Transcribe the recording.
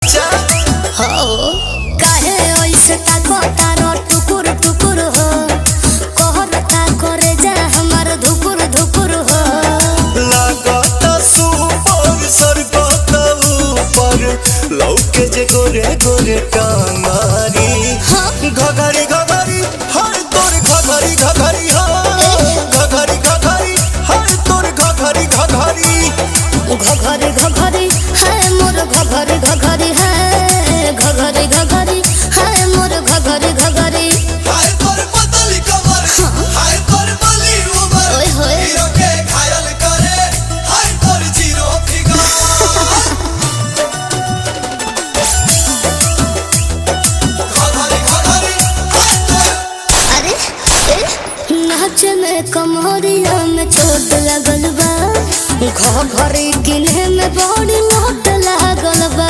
अच्छा। हो काहे ऐसे ताकता टुकुर टुकुर हो, कहरता करे जा हमर धुकुर धुकुर हो। लागत सुपर सरकत ऊपर लौके जे गोरे गोरे कांगारी। हाँ। घघरी घघरी हर तोर घघरी घघरी, हाँ घघरी घघरी हर तोर घघरी घघरी। घघरी घघरी है मोर घघरी घघरी है, घघरी घघरी है मोर घघरी घघरी। हाय तोर पतली कमर, हाय तोर बली उमर, ओए होए। हीरो के घायल करे हाय तोर जीरो फिगर। घघरी घघरी हाय तोर। अरे ए, नाच में कमरिया में चोट लगल बा, घघरी किन्हे में बड़ी लोट लागल बा।